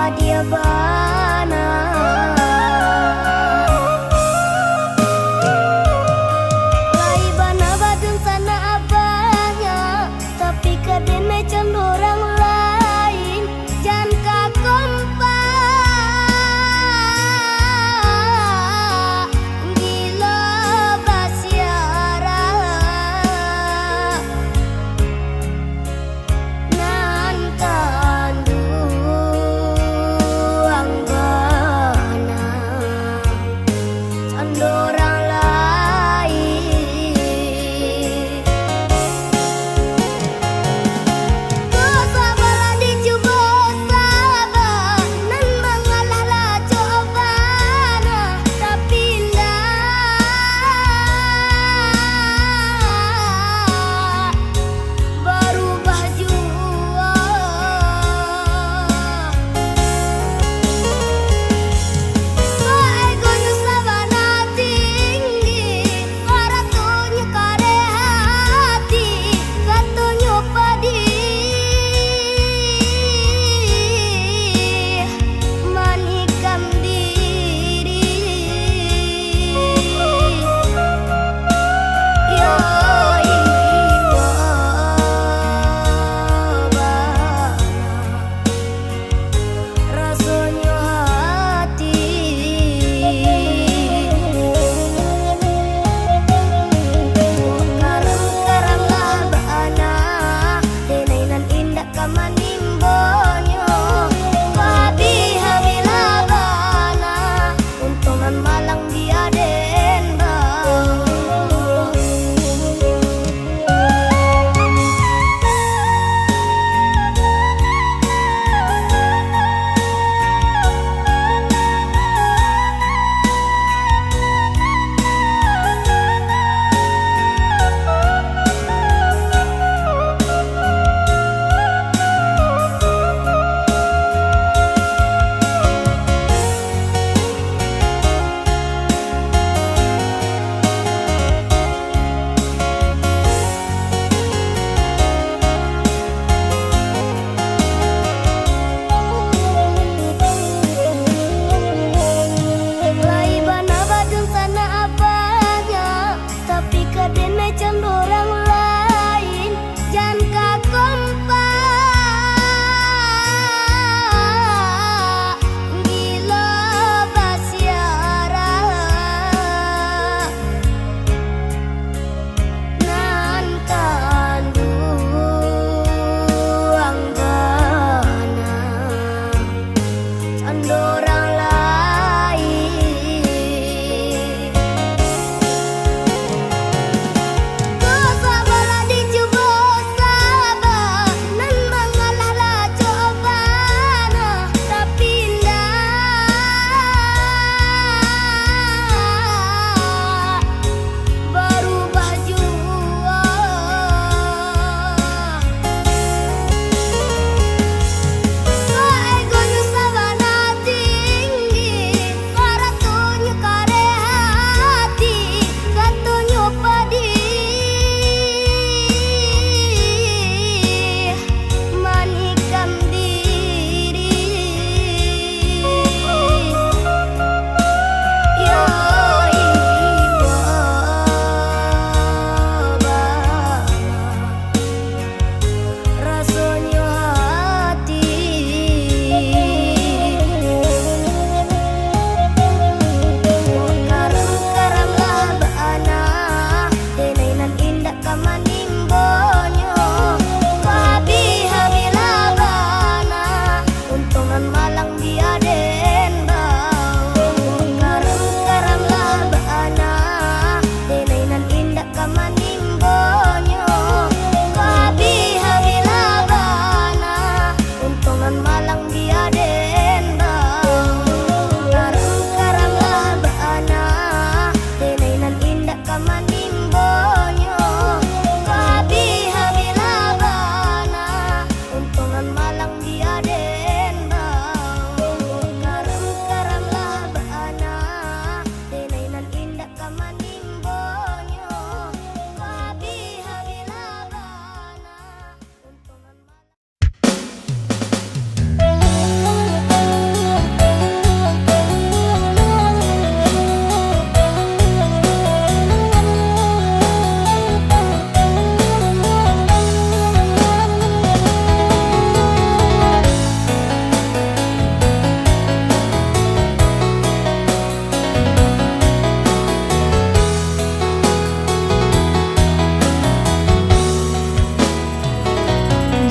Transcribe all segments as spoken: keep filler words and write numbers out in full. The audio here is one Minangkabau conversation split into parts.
Dia bana. Lai bana badunsanak abahnya, tapi ka deme condorang lain, jan ka kompak, gilo basiarak. Nan tanduak.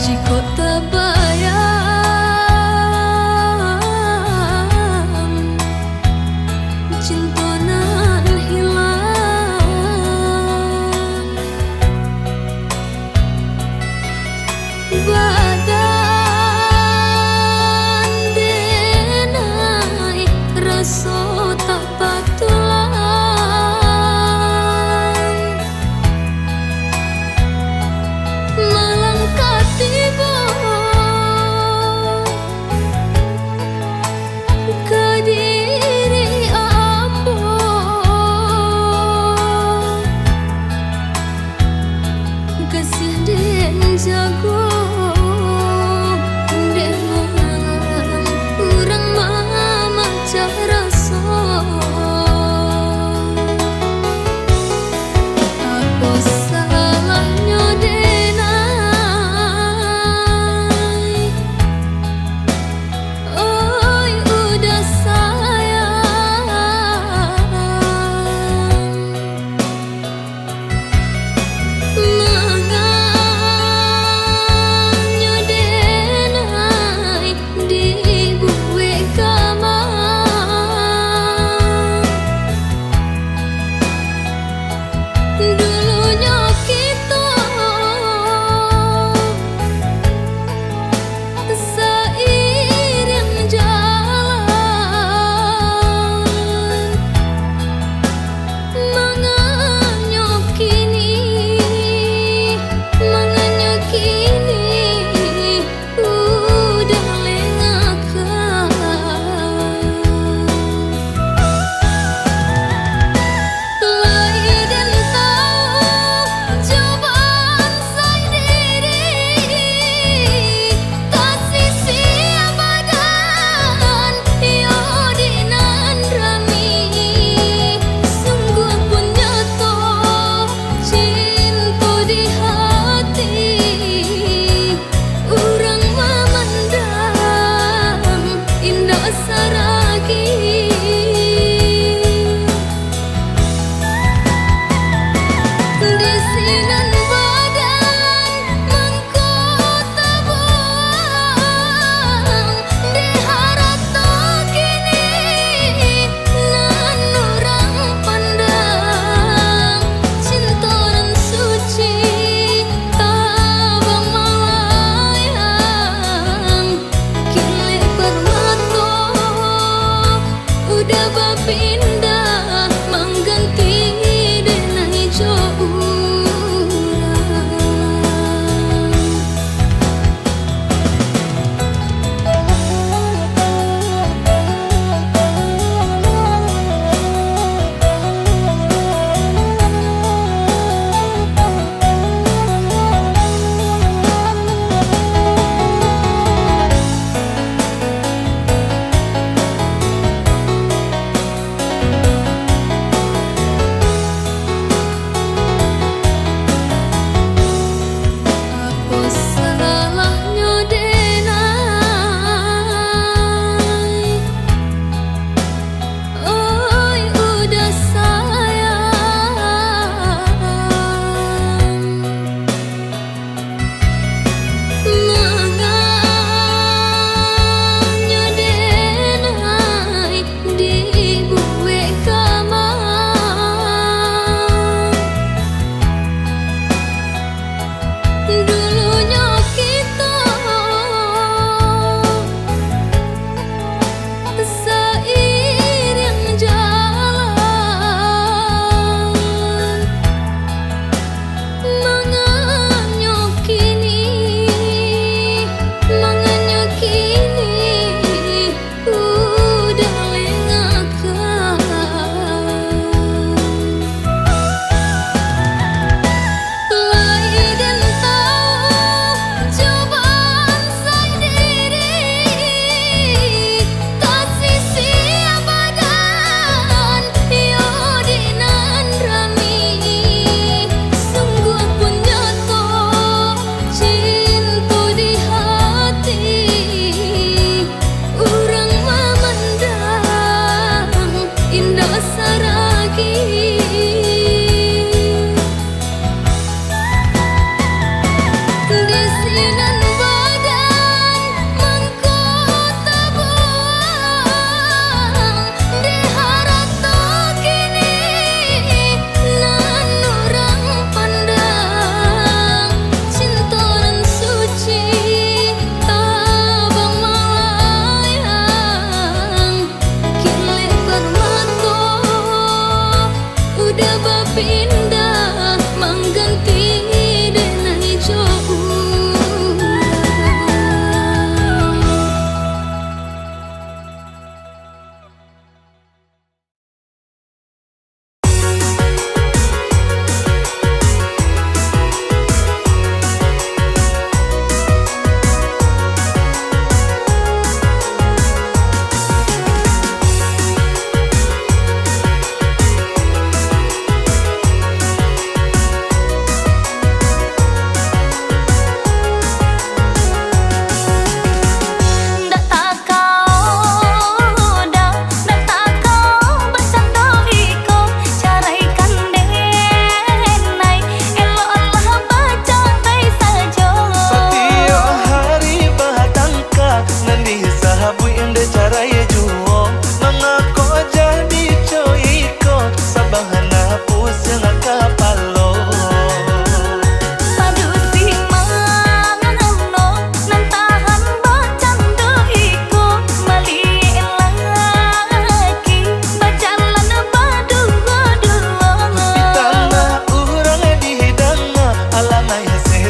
Jikok tabayang cinto nan hilang, badan denai raso tak patulang. Malangkah tibo ka diri ambo, kasiah den jago, dek malam urang mamacah raso. Apo salahnyo denai? Oi, udah sayang, manga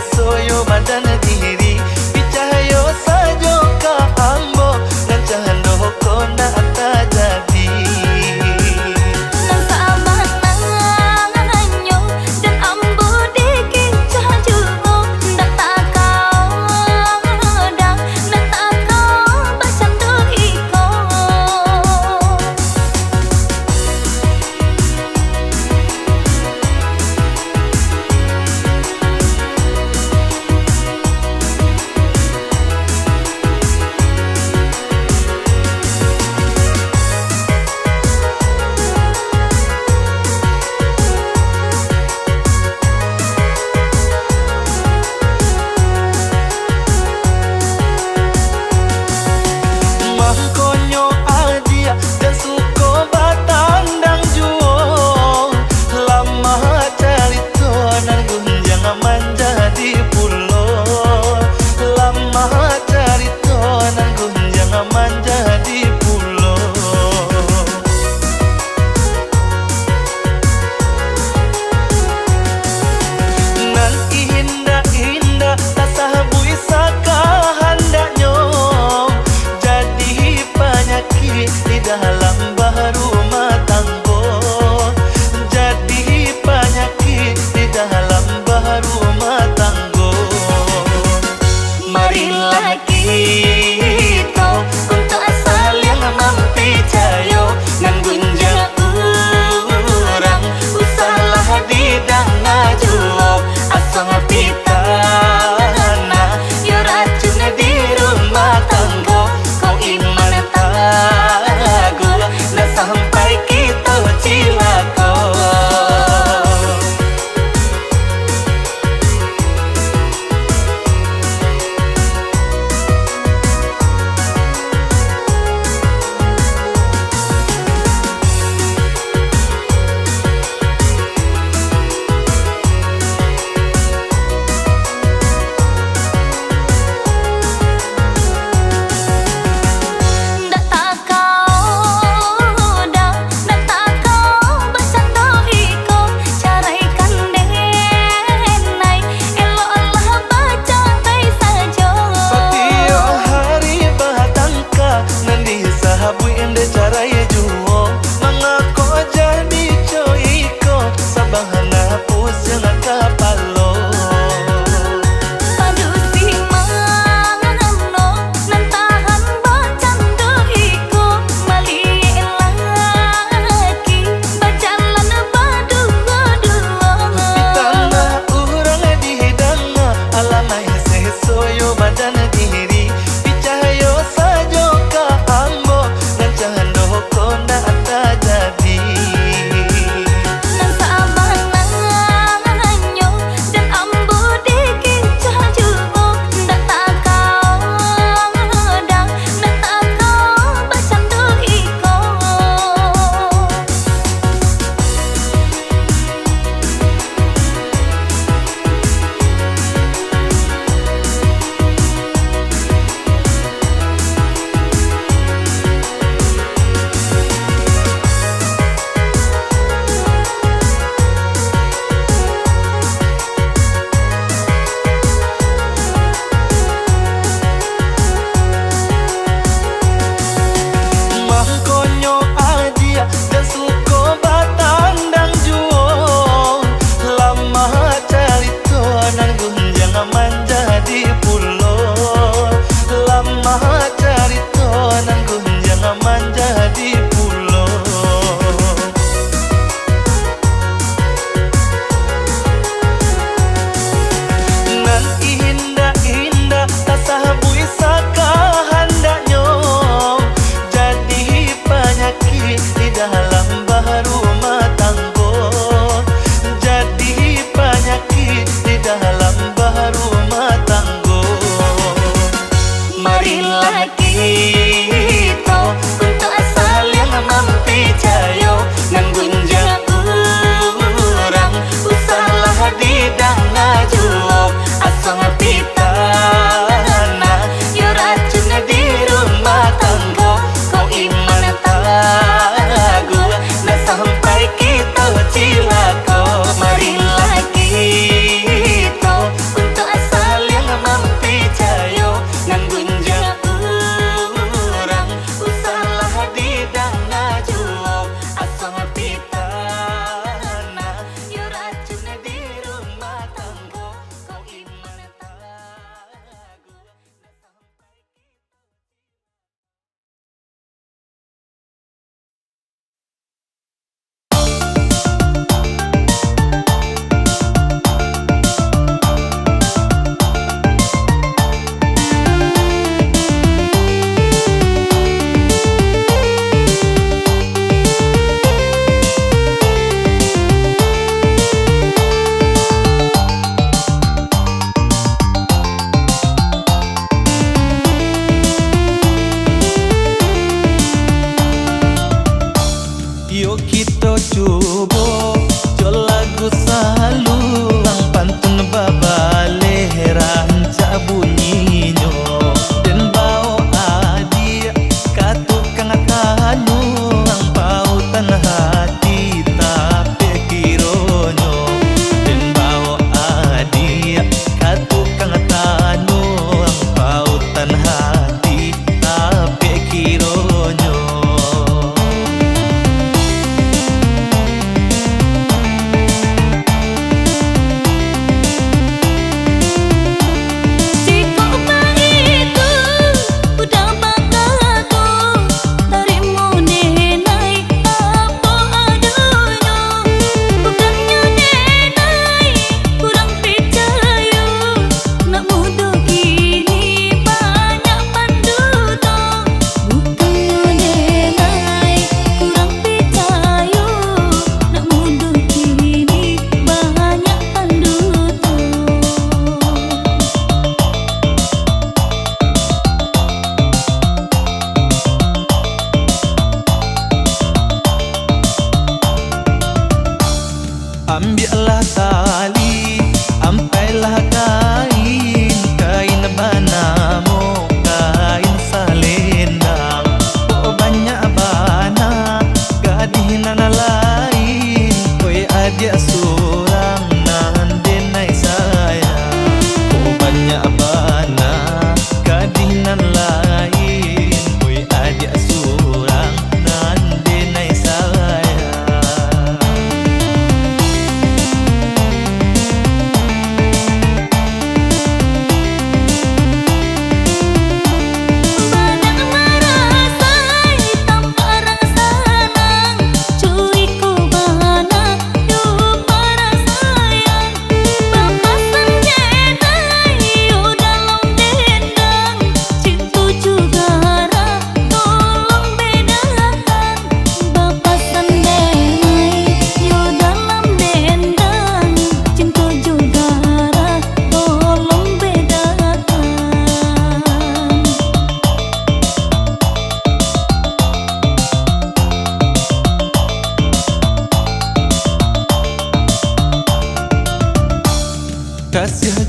Soyo badan diri, picayo sajo ka ambo, nan cando ko nak tajadi. Nan sabananyo, jan ambo dikincah juo, ndak takao, ndak takao bacando iko.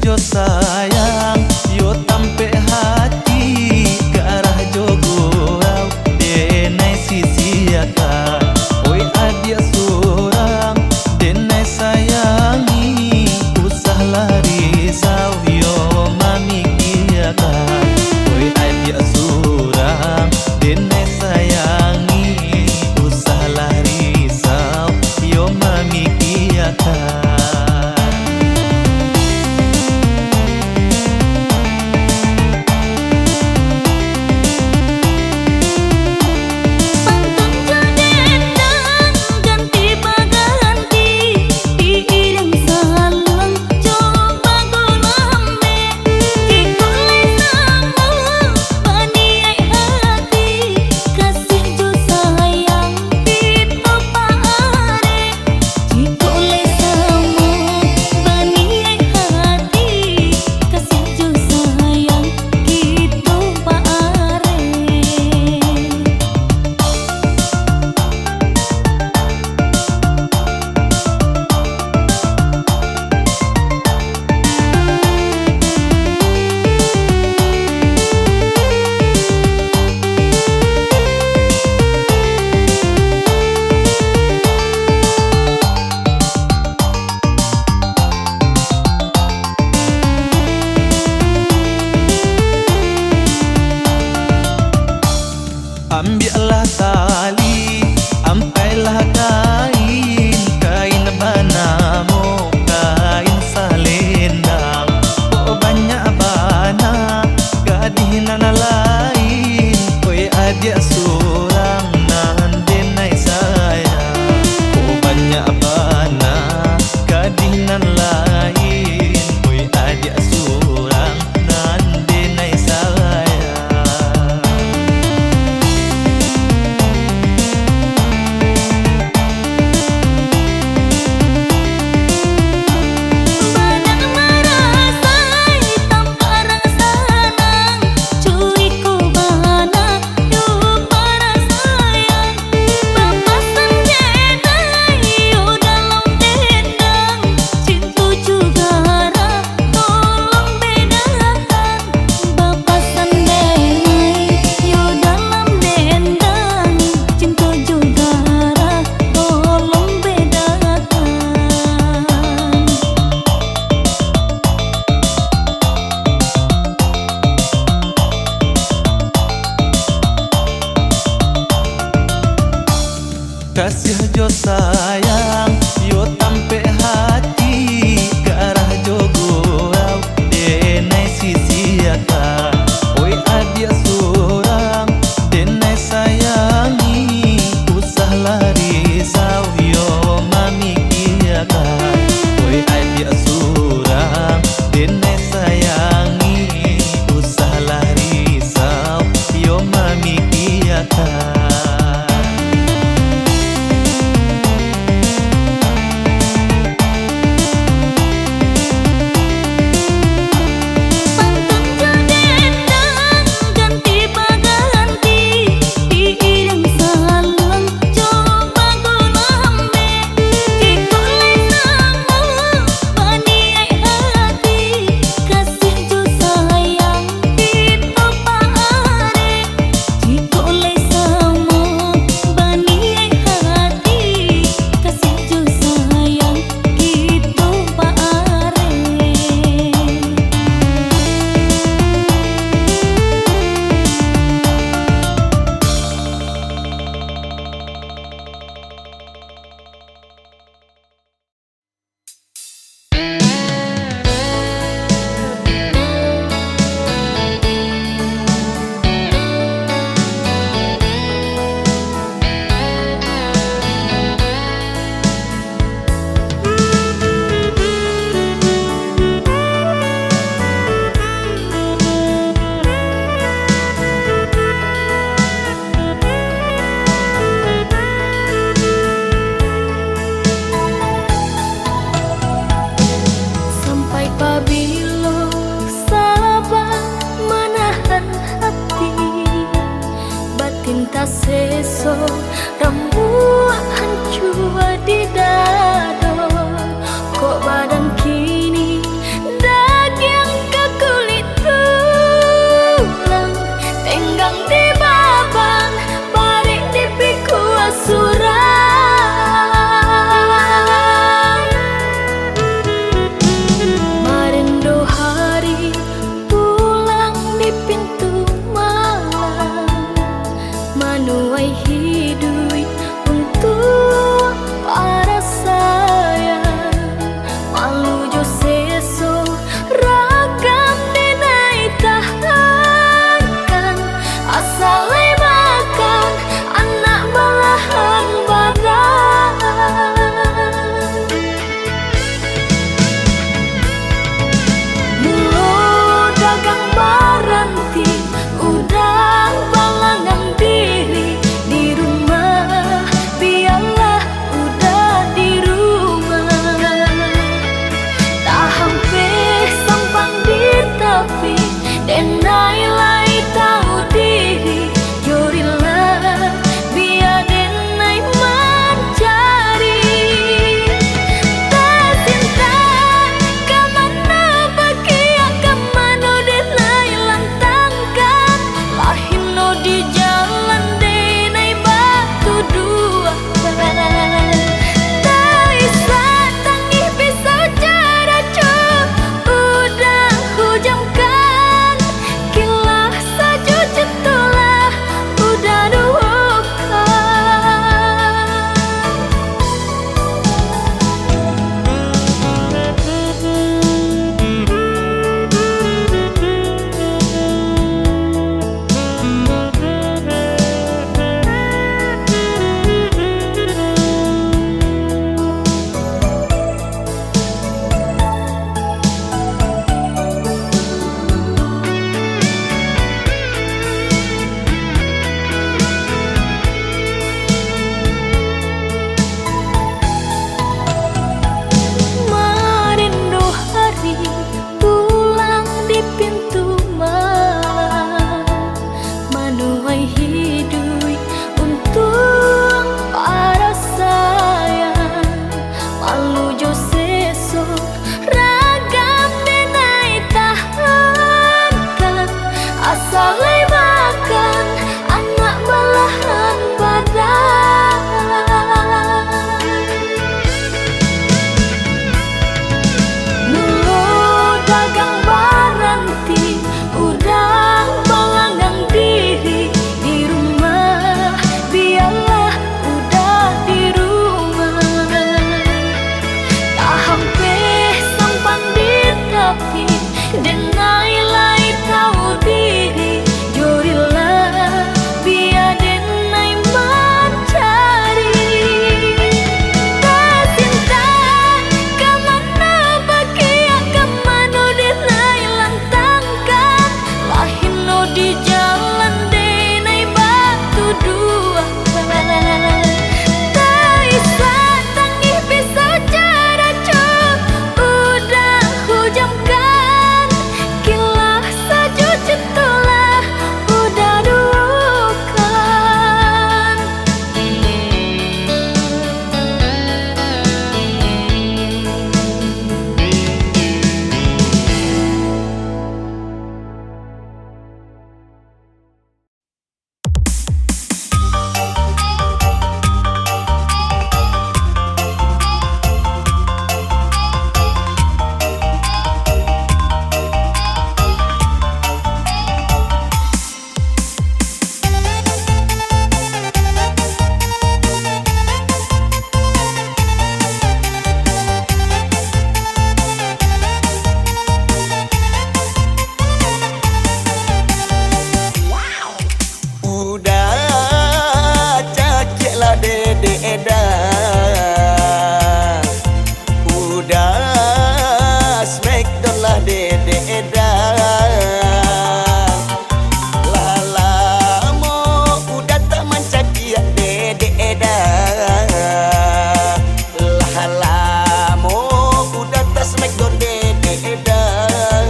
Jo sayang, yo tampek hati, garah jo gurau, denai sisiakan. Oi adiak surang, denai sayangi, usahlah risau, yo mamikiakan. Oi adiak surang, denai sayangi, usahlah risau, yo mamikiakan. Pantun jo dendang, ganti baganti, diiringi saluang jo bagolambe. Jikok lai samo baniaik hati, kasih jo sayang kito paarek. Jikok lai samo baniaik hati, kasih jo sayang kito paarek. Ambiaklah tali, ampailah kain, kain banamo kain salendang. Kok banyak bana gadih nan lain, oi adiak surang nan denai sayang. Kok banyak bana gadih nan lain, oi adiak surang nan denai sayang. Badan marasai tampak rang sanang, curi ko bana yo parasaian. Bapasan denai yo dalam dendang, cinto jo garah tolong bedakan. Bapasan denai yo dalam dendang, cinto jo garah tolong bedakan. Kasiah jo sayang, yo tampek hati, garah jo gurau, denai sisiakan. Oi adiak surang, denai sayangi, usahlah risau, yo mamikiakan. Oi adiak surang, denai sayangi, usahlah risau, yo mamikiakan. Denai lai tahu diri, jurilah bia denai mancari. Tasinta ka mano bakiak, ka mano denai lantangkan, lah hino di jalan denai batuduah. Taisa tangih pisau caraco, udah hujamkan, kilah sajo cintolah udah dukan. Udah cakiak lah dedek dah. Udah smackdown lah dedek dah. Lah lamo udah tak mancakiak dedek dah. Lah lamo udah tak smackdown dedek dah.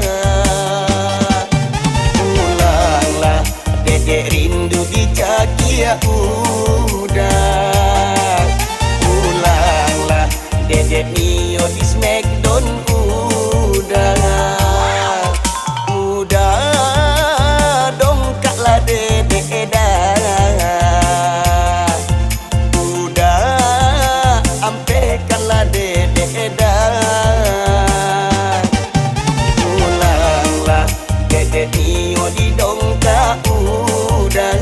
Pulanglah, dedek rindu dicakiak udah. Pulanglah, dedek nio di smackdown udah. Udah dongkaklah dedek dah. Udah ampekanlah dedek dah. Pulanglah, dedek nio di dongkak udah.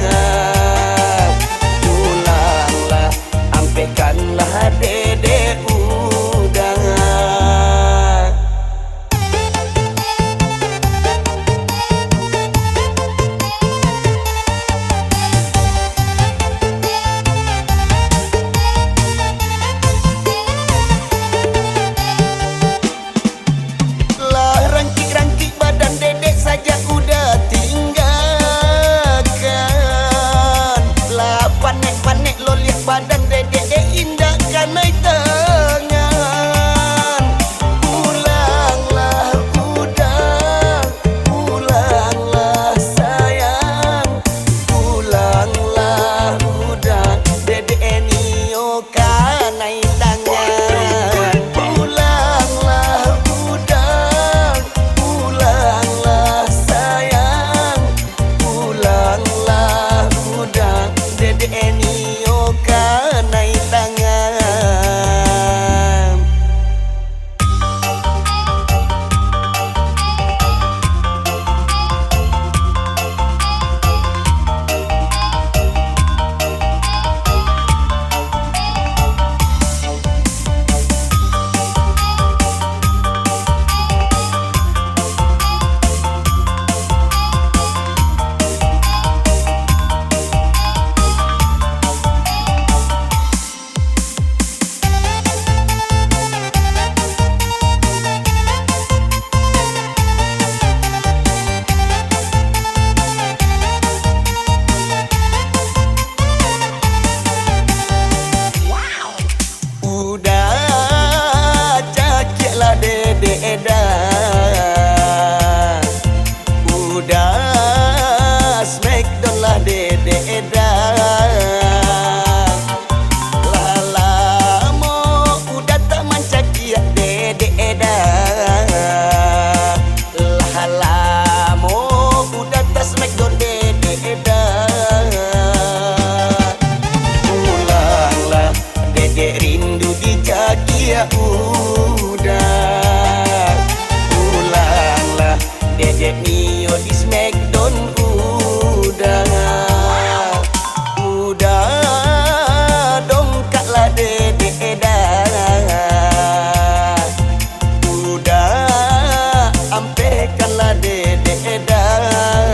Kanlah dedek dah.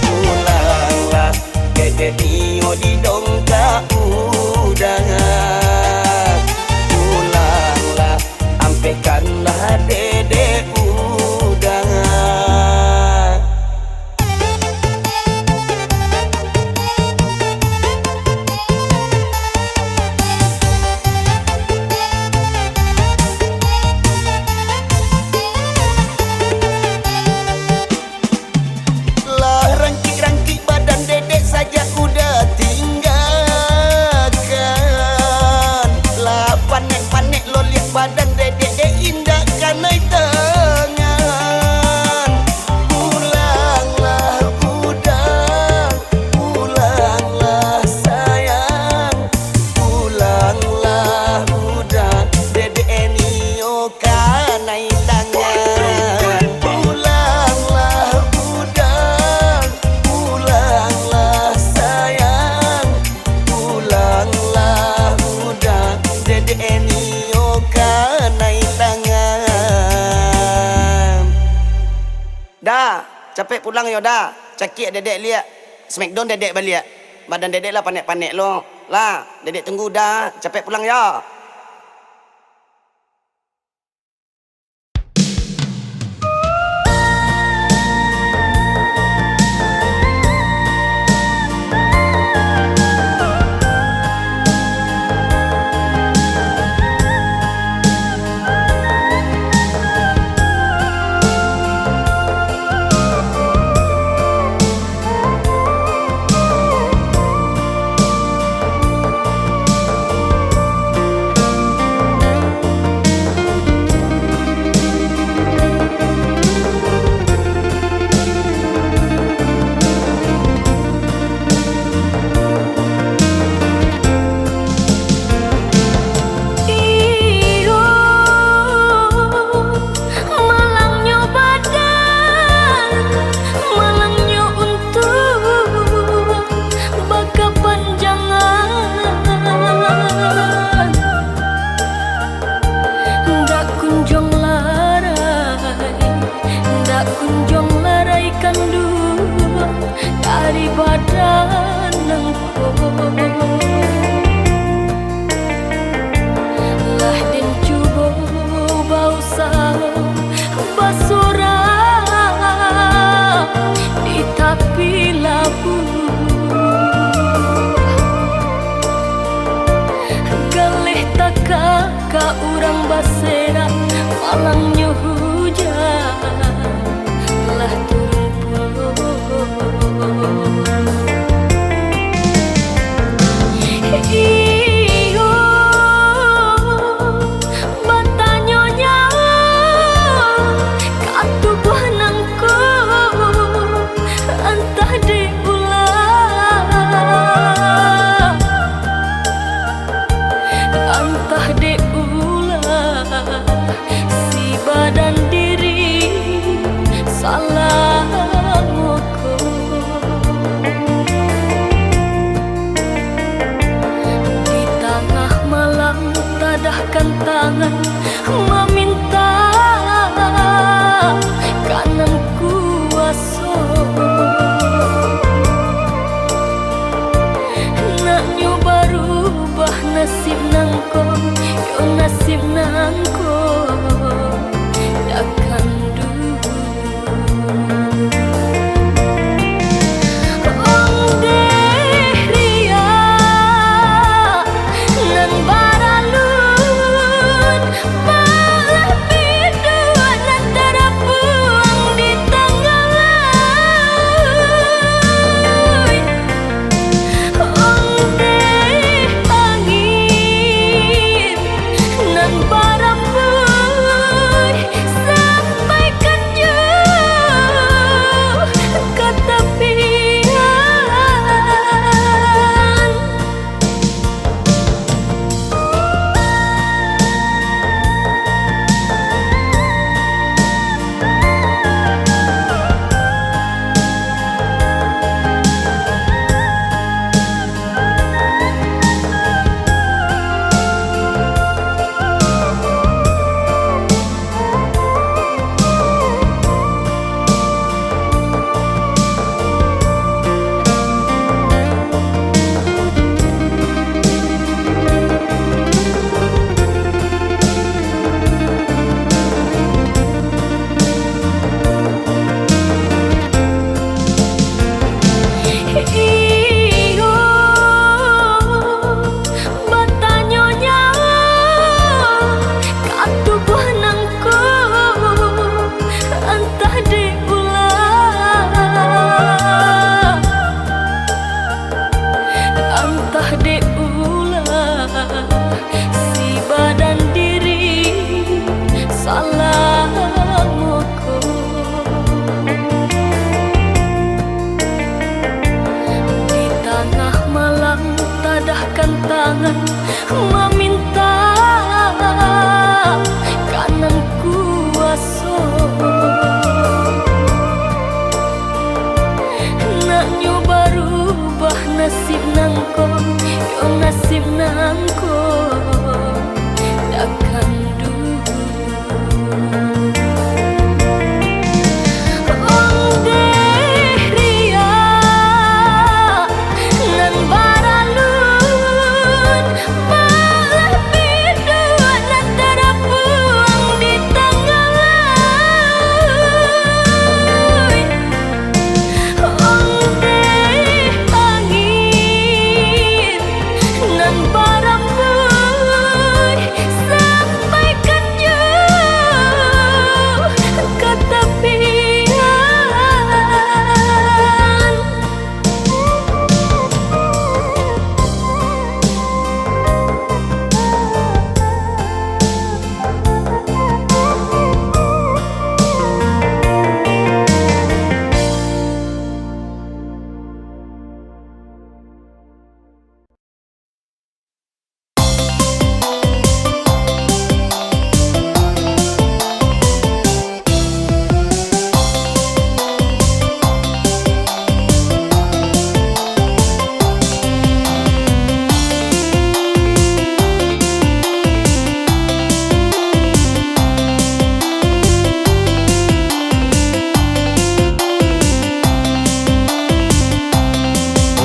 Pulanglah, dedek nio di dongkak uda. Pulanglah, ampekkanlah dedek uda. Lah rangkik-rangkik badan dedek sajak uda tinggakan. Lah panek-panek loliak badan dedek, dek indak kanai tangan. Pulanglah uda, pulanglah sayang, pulanglah uda, dedek nio kanai tangan. Pulanglah uda, pulanglah sayang, pulanglah uda, dedek nio kanai tangan. Da, capek pulang yo Da, cakiak dedek liak, smackdown dedek baliak. Badan dedek lah panek-panek lo. Lah, dedek tunggu Da, capek pulang yo. Iyo, malangnyo badan, malangnyo untuak, bakapanjangan. Ndak kunjuang larai, ndak kunjuang larai kanduang dari badan nan Lah den cubo bausaho basurang di tapi labuah. Galeh takah ka urang baserak, malangnyo hujan lah turun pulo. mamintak ka nan kuaso. Naknyo barubah nasib nangko, yo nasib nangko, takkan dulu. Ondeh riak nan baralun, malah biduak nan tarapuang di tangah lauik. Ondeh angin nan barambuih, sampaikan jo ka tapian.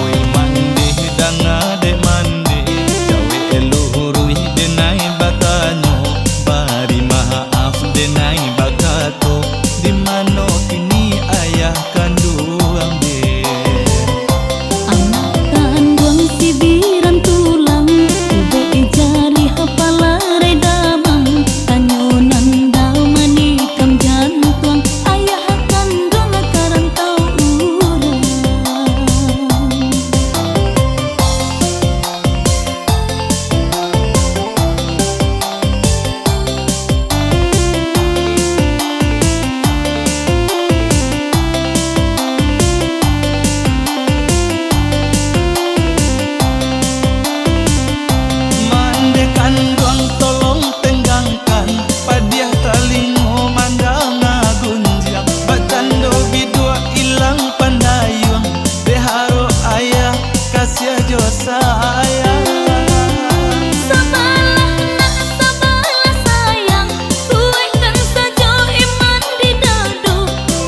Oi mandeh, danga dek mandeh, jawek luruih denai batanyo, bari maaf denai bakato, di mano kini ayah kanduang deh? Anak kanduang sibiran tulang, ubek jariah palarai damang, tanyo nan dau manikam jantuang, ayah kanduang ka rantau urang. Mandeh kanduang tolong tenggangkan, padiah talingo mandanga gunjiang, bakcando biduak ilang pandayuang, dek harok ayah kasiah jo sayang. Sabalah nak sabalah sayang, kuaikkan sajo iman di dado,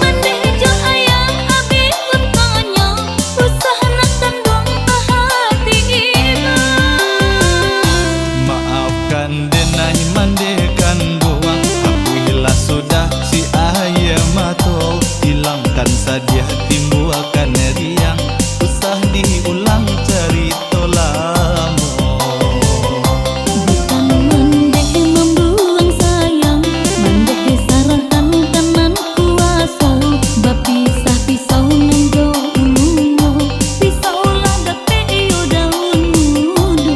mandeh jo ayah abih untuaknyo, usah nak kanduang bahati iba. Maafkan denai mandeh kanduang, apuihlah sudah si aia mato, ilangkan sadiah timbuakan riang, usah diulang carito lamo. Bukan mandeh mambuang sayang, mandeh sarahkan ka nan kuaso, bapisah pisau nan jo ulunyo, pisau lah dapek iyo daun mudo.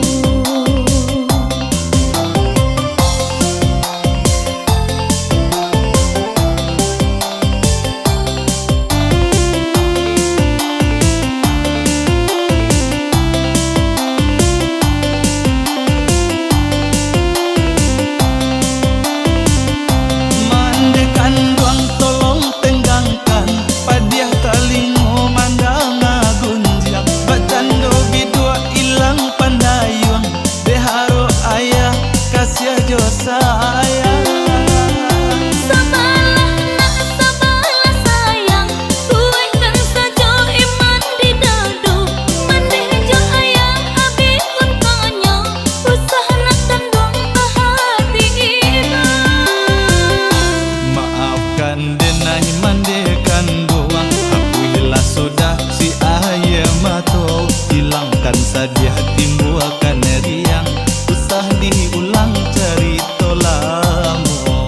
Mandeh kanduang tolong tenggangkan, padiah talingo mandanga gunjiang, bakcando biduak ilang pandayuang, dek harok ayah kasiah jo sayang. Sabalah nak sabalah sayang, kuaikkan sajo iman di dado, mandeh jo ayah abih untuaknyo, usah nak kanduang bahati iba. Maafkan denai mandeh kanduang, apuihlah sudah si aia mato, ilangkan sadiah timbuakan riang, usah diulang carito lamo.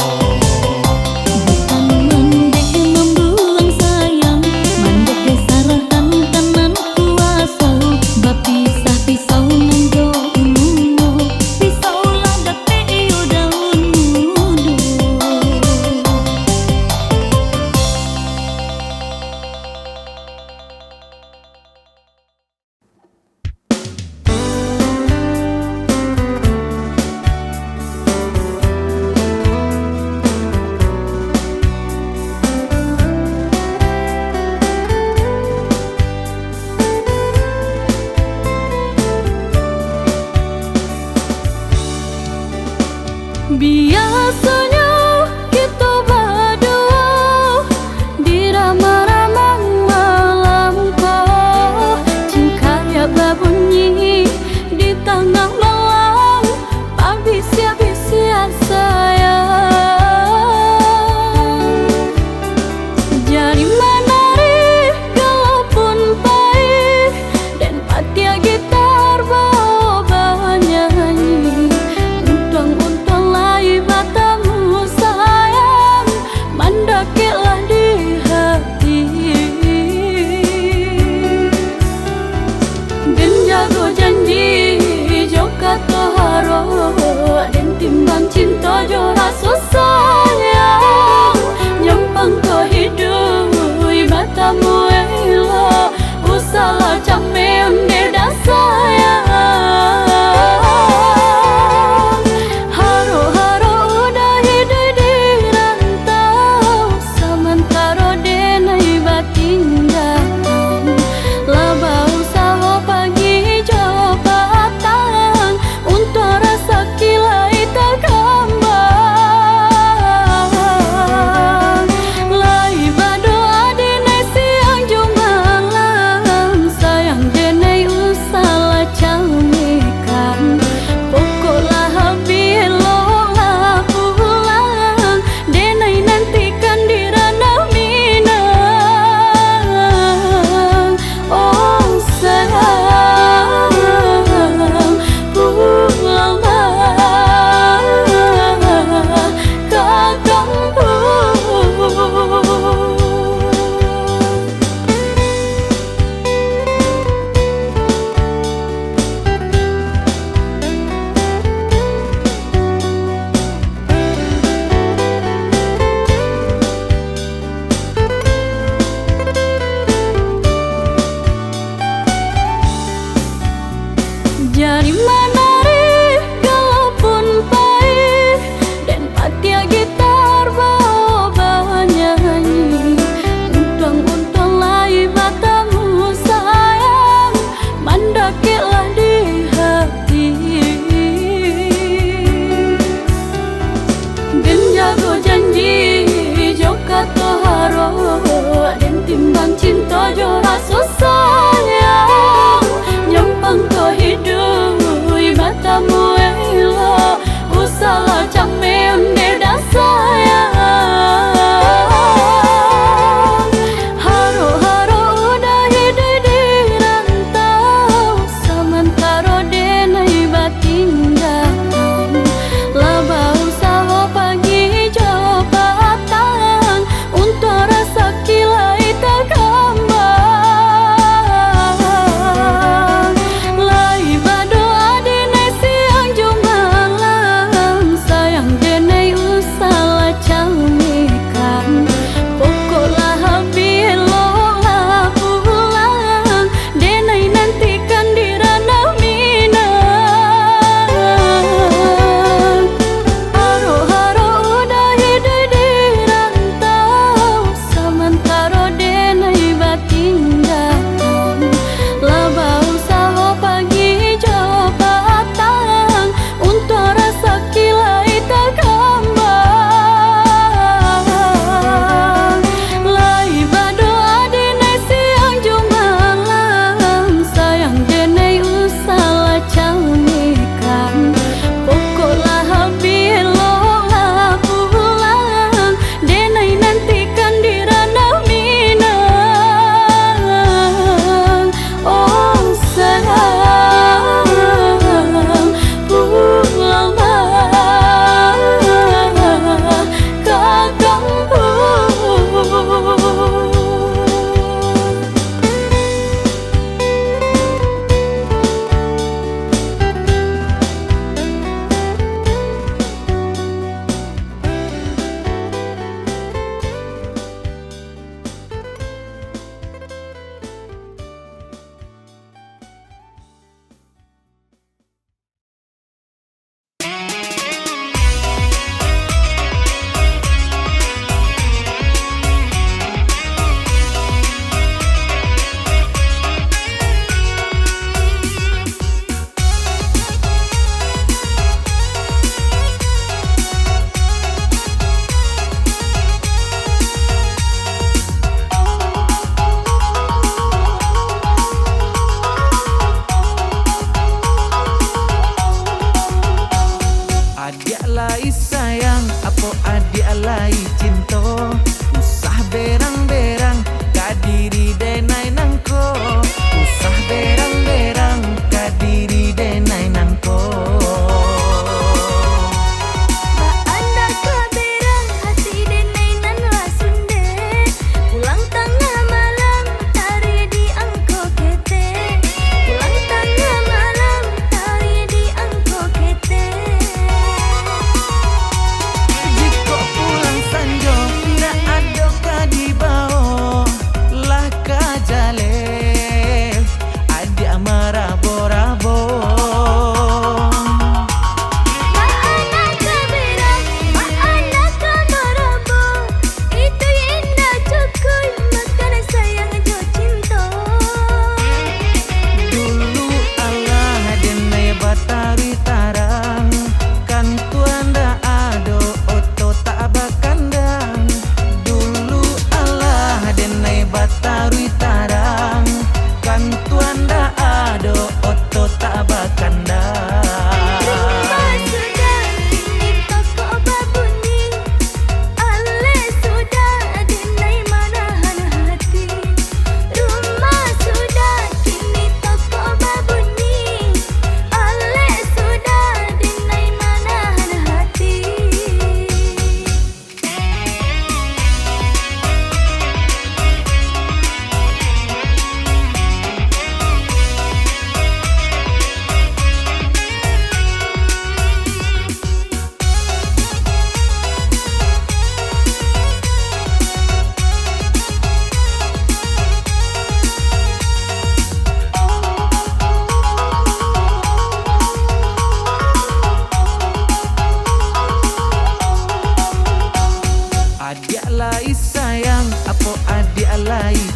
Bukan mandeh mambuang sayang, mandeh sarahkan ka nan kuaso, bapisah pisau nan jo ulunyo, pisau lah dapek iyo daun mudo.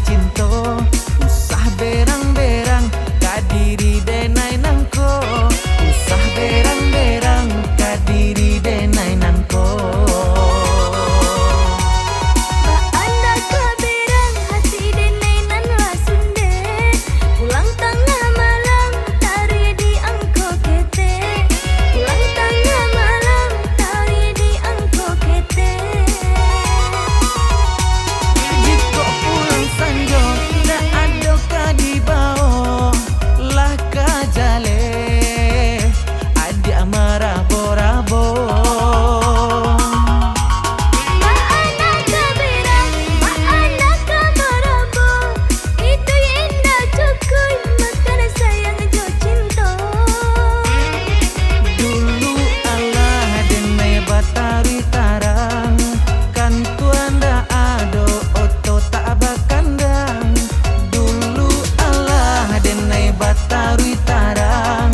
cinto, usah berang-berang ka diri denai nangko, usah berang-berang ka diri denai nangko. Baa ndak ka berang hati denai nan lah sundeh, pulang tangah malam taruih di angko ketek, pulang tangah malam taruih di angko ketek. Jikok pulang sanjo, indak ado ka dibawo, lah ka jaleh, adiak marabo-rabo. Baa ndak ka berang, baa ndak ka marabo, itu indak cukuik makan sayang jo cinto. Dulu alah denai bataruih tarang, kan tuan ndak ado oto tak bakandang. Dulu alah denai bataruih tarang,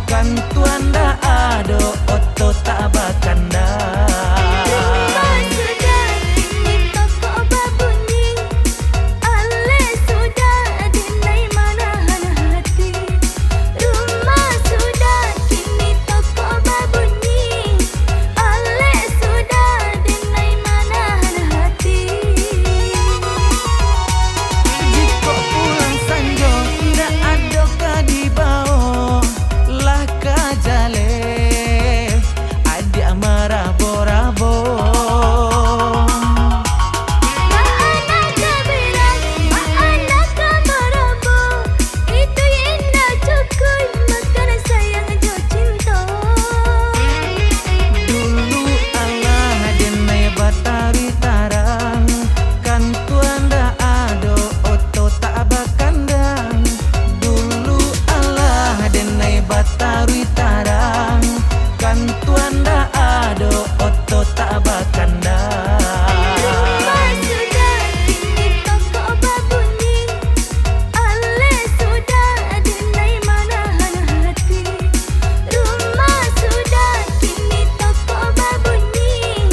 kan tuan ndak ado oto tak bakandang. Rumah sudah, kini tokok babunyi. Aleh sudah, denai manahan hati. Rumah sudah, kini tokok babunyi. Aleh sudah, denai manahan hati. Jikok pulang sanjo, indak ado ka dibawo, lah ka jaleh, adiak marabo-rabo. Baa ndak ka berang, baa ndak ka marabo, itu indak cukuik makan sayang jo cinto. Dulu alah denai bataruih tarang, kan tuan ndak ado oto tak bakandang. Dulu alah denai bataruih tarang, kan tuan ndak ado oto tak bakandang. Rumah sudah, kini tokok babunyi. Aleh sudah, denai manahan hati. Rumah sudah, kini tokok babunyi.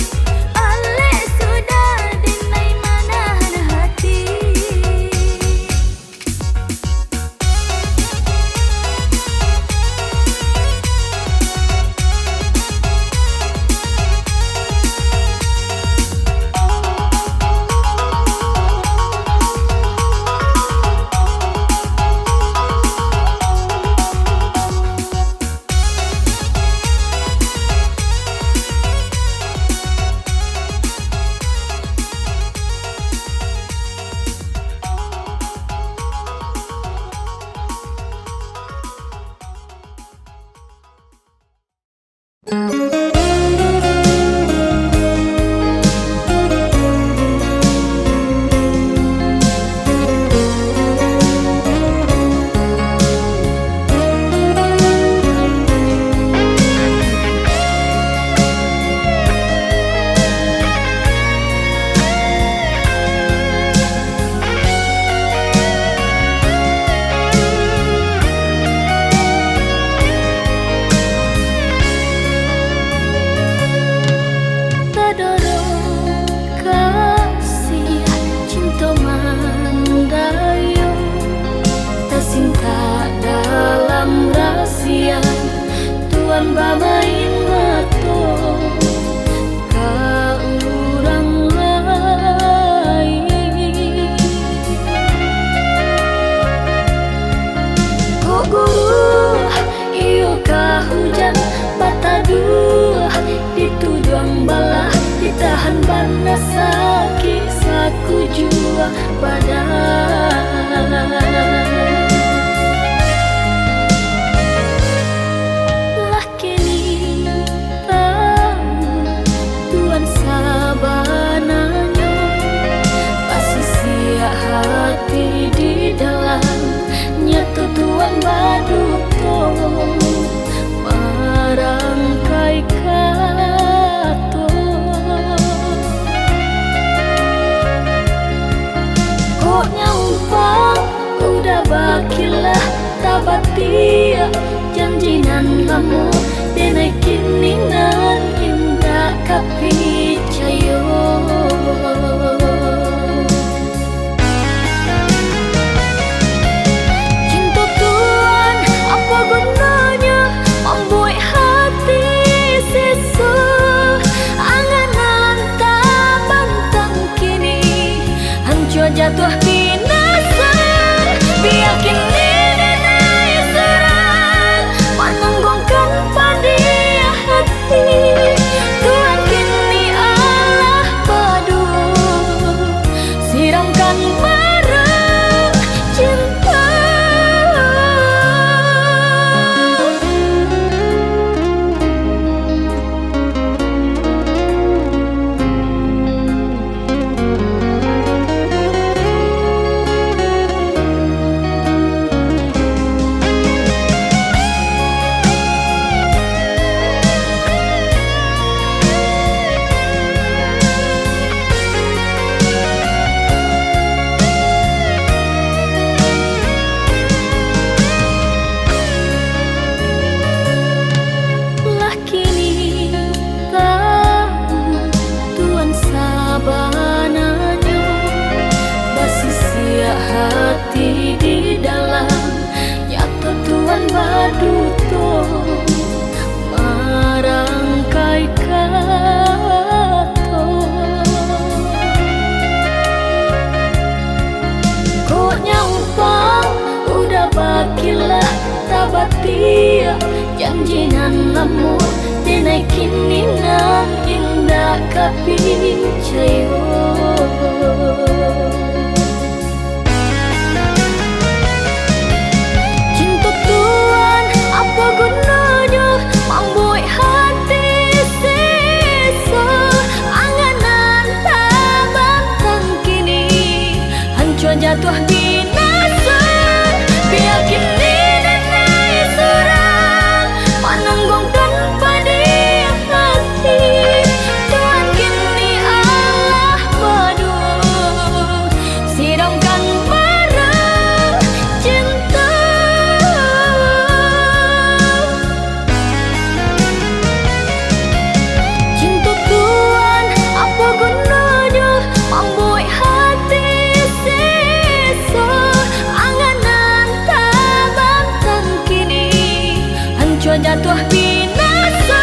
Aleh sudah, denai manahan hati. Tadorong kasih cinto mandayo, tasintak dalam rahsia, tuan bamain mato ka urang lain. Kok guruah, iyo kah hujan, bataduah di tujuang balah, ditahan bana sakik sakujua badan. Lah kini tahu tuan sabananyo, pasisiak hati di dalam, nyato tuan baduto marangkai kato. Kok nyo umpamo udah bakilah, tabatiak janji nan lamo, denai kini nan indak ka picayo. Jatuah binasa, biakin diri naik surang, mananggungkan padiah hati. Tuhan kini alah padu, siramkan barang cinta. Lah kini tahu Tuan sabananyo, basisiak hati di dalam, nyato Tuan baduto marangkai kato. Kok nyo upah udah bakilah, tabatiak janji nan lamo, denai kini nan indak ka picayo. Cinto Tuan, apo gunonyo mambuek hati seso? Angan nan tabantang kini hancua jatuah binasa. Biakin diri naik surang, mananggungkan padiah hati. Tuhan kini alah padu, siramkan barang cinta. Cinto Tuan, apo gunonyo mambuek hati seso? Angan nan tabantang kini hancua jatuah binasa.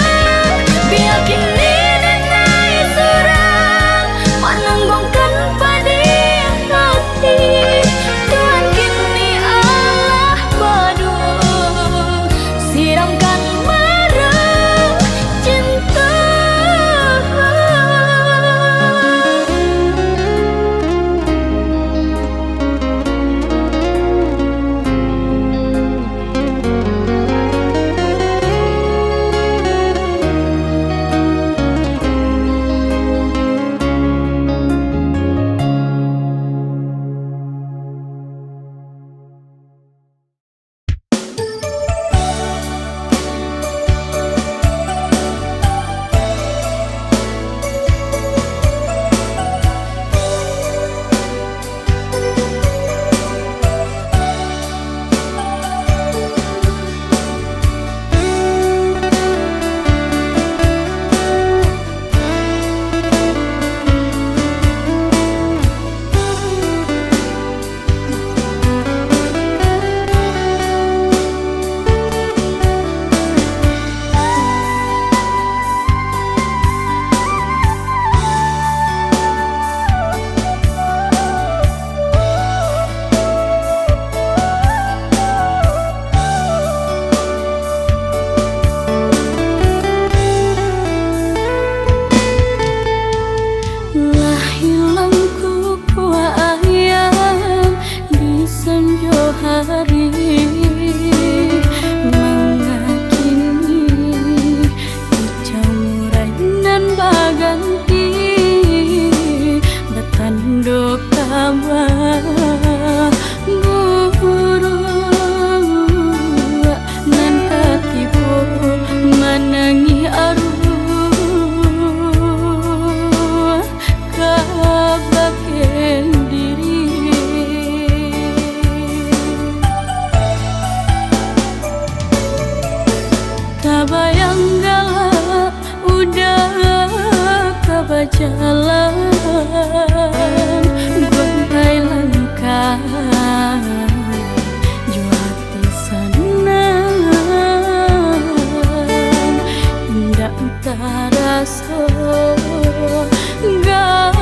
Biakin diri naik surang, mananggungkan padiah hati. Tuhan kini alah padu, siramkan barang cinta. Lah ilang kukuah ayam di sanjo hari, mangakini kicau murai nan baganti, batando ka baburuak nan ka tibo manangih aruah ka bakeh diri. Tabayang galak udah ka bajalan, guntai langkah jo ati sanang, indak taraso garak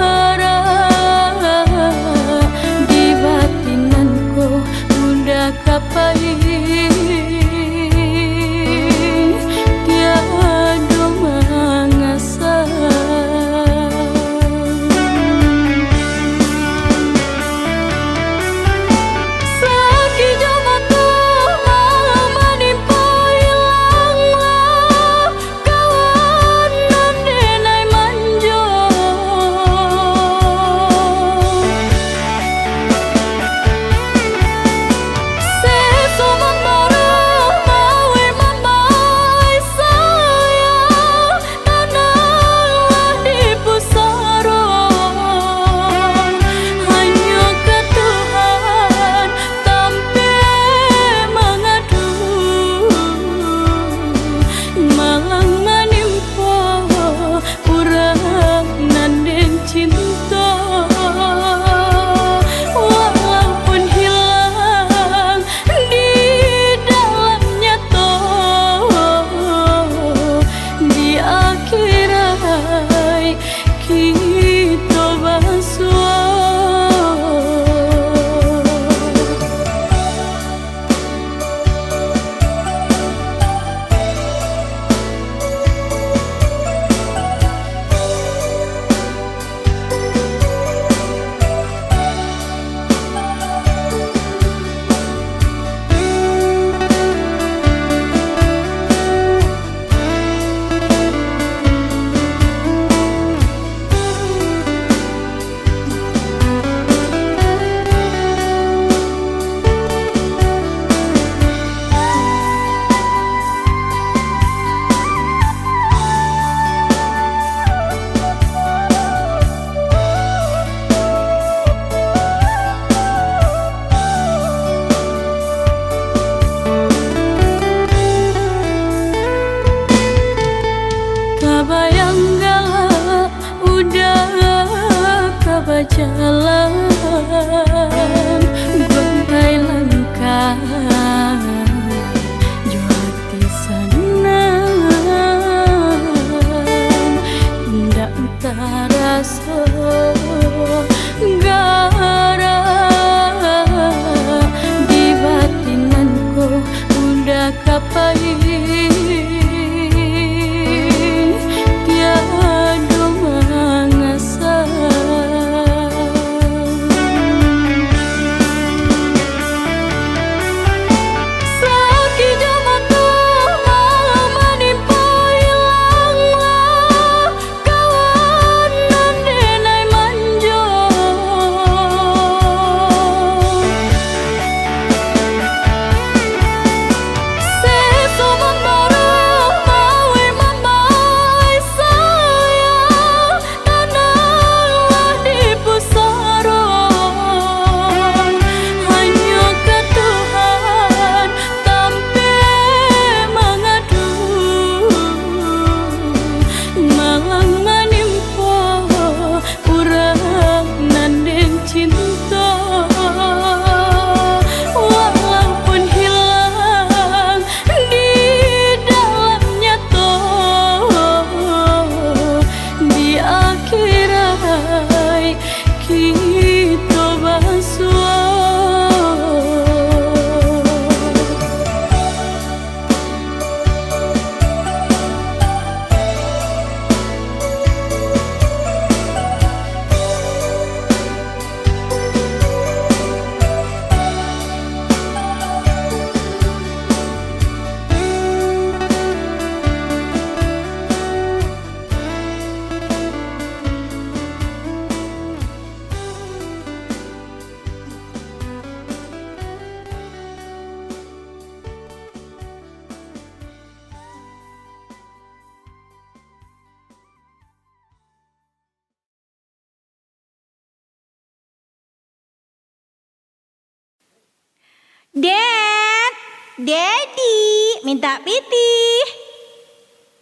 Ded, Dedi, mintak pitih.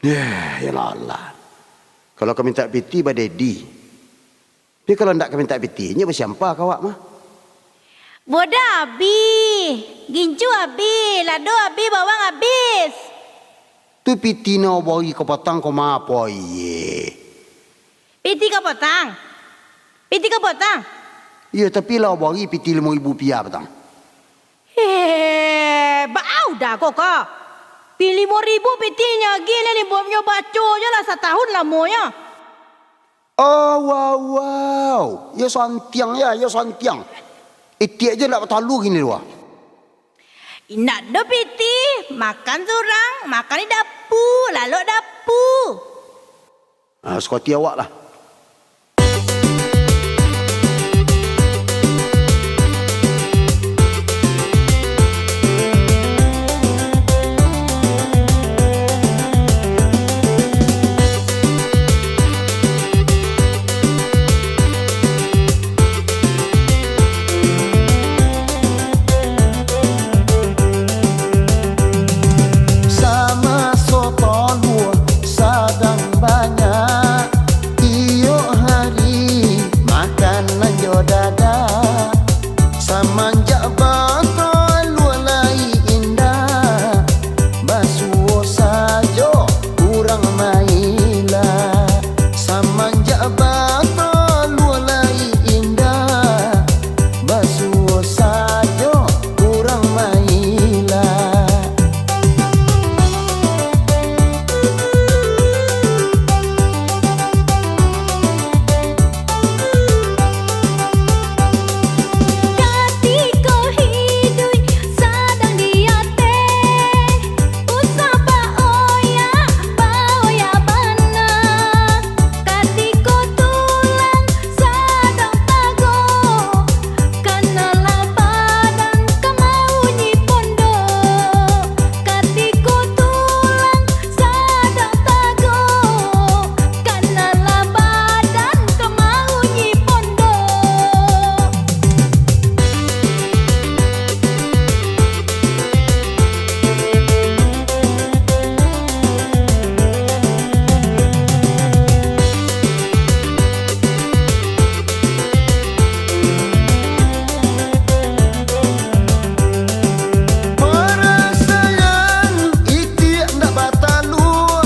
Yah, yalah, Allah. Kalau ka mintak pitih, ba Dedi. Tapi kalau ndak ka mintak pitih, nyo basiampah ka awak mah. Boda abih, gincu abih, lado abih, bawang abih. Tu pitih nan bari kapatang ko ma apo, iye? Pitih kapatang? Pitih kapatang? Iyo, tapi lah bari pitih limo ribu rupiah patang. Heh, baa udah ko, Kak? Pi limo ribu pitih nyo agiah, limo nyo baco jo lah satahun lamonyo. Oh, wow, wow. Yo santiang ya, yo santiang. Itiak je ndak batalua kini tu ah. Indak do pitih, makan surang, makan di dapua, lalok dapua. Ah, sukati awak lah. Samaso talua sadang banyak, tiok hari makanan jo dadak. Samanjak batalua lai indak, basuo sajo urang maila. Samanjak batalua lai indak, basuo sajo urang maila. Katiko hiduik sadang di ateh, usah baoyak, baoyak bana. Katiko tulang sadang tagok, kanalah badan ka maunyi pondok. Katiko tulang sadang tagok, kanalah badan ka maunyi pondok. Parasaian itiak ndak batalua,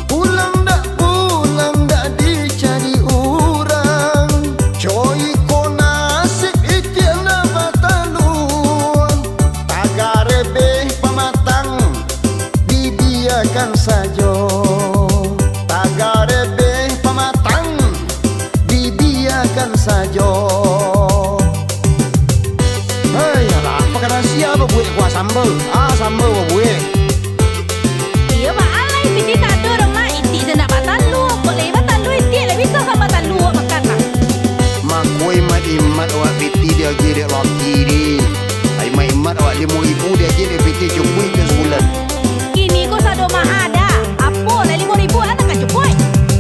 pulang ndak pulang ndak dicari urang. Coi ko nasib itiak ndak batalua, tagarebeh pamatang, dibiakan sajo. Tagarebeh pamatang, dibiakan sajo. Hei, alah, apo ka rasia babuek kuah samba? Ah, samba babuek. Iyo, baalai pitih tado doh, Mak. Itiak se ndak batalua. Kok lai batalua itiak, lai bisa ka batalua makan, nah. Mako imat-imat awak pitih diagiah dek laki di. Ai imat-imat awak limo ribu diagiah dek pitih cukuik ka sabulan. Kini ko sado maha dah. Apo lah limo ribu anak ka cukuik?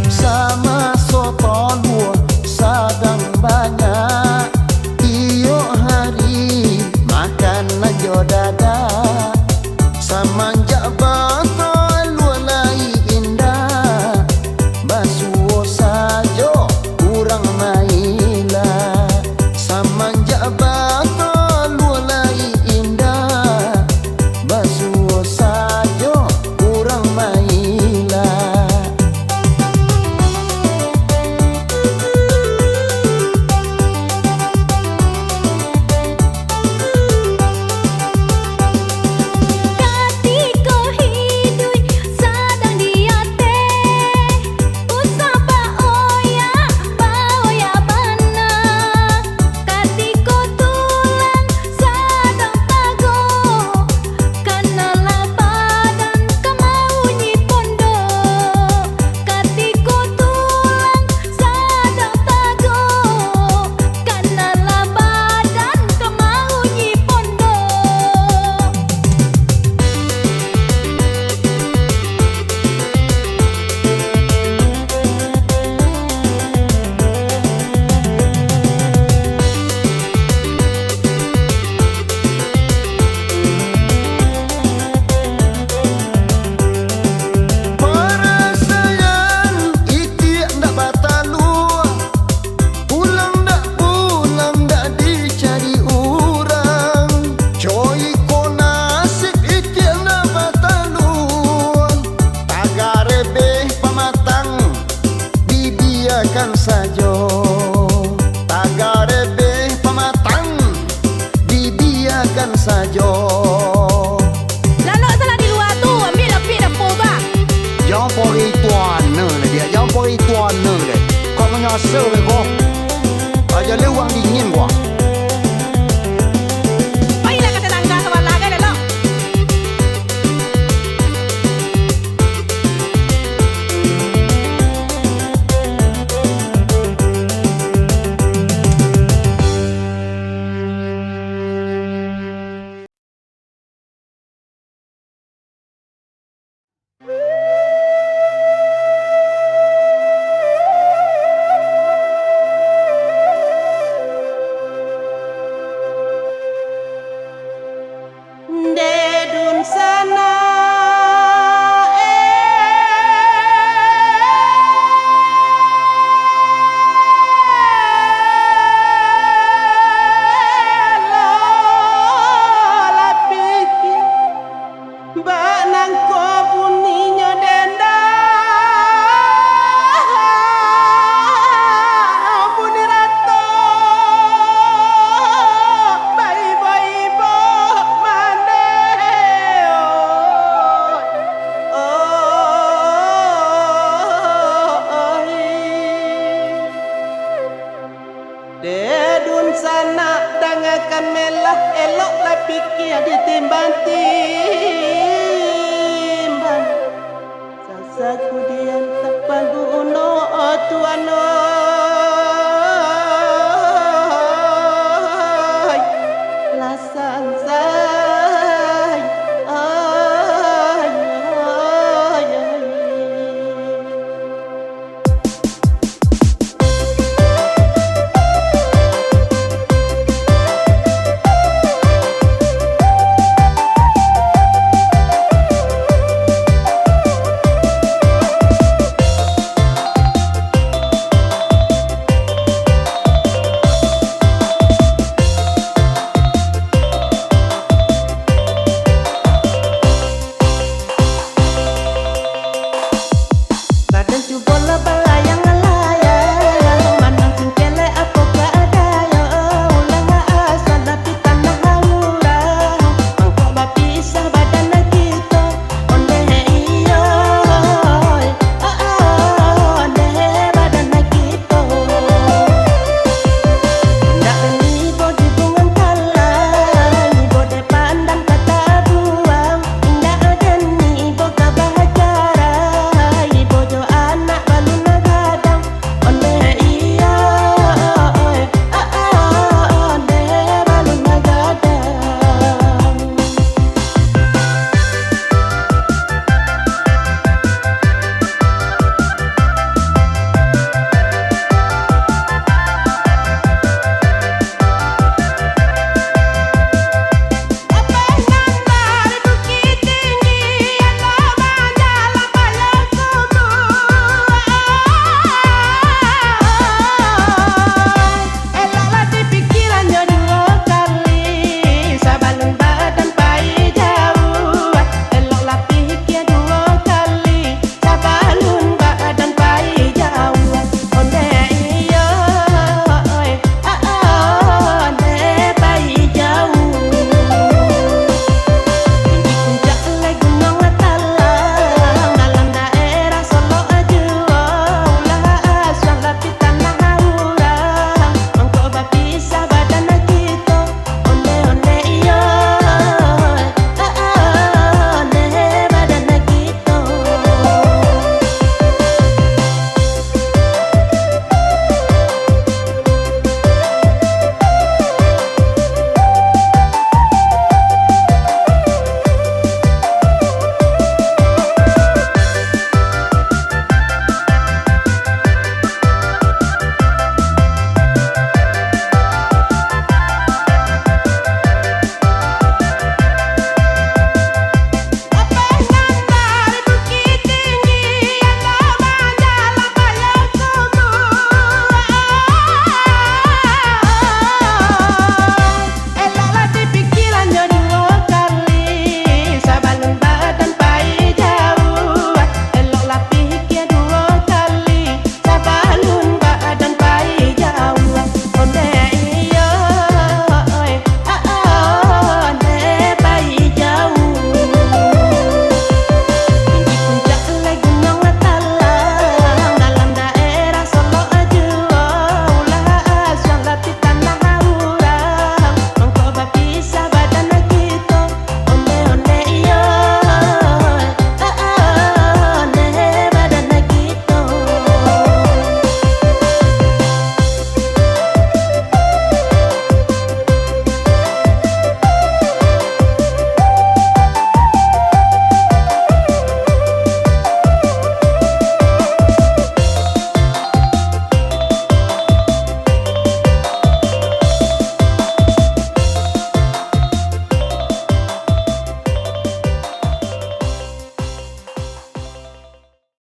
Samaso talua sadang banyak, tiok hari makanan jo dadak. Kan melah elok tapikia ditimbang-timbang. Sasakudian tapaguno, oh tuan, oh.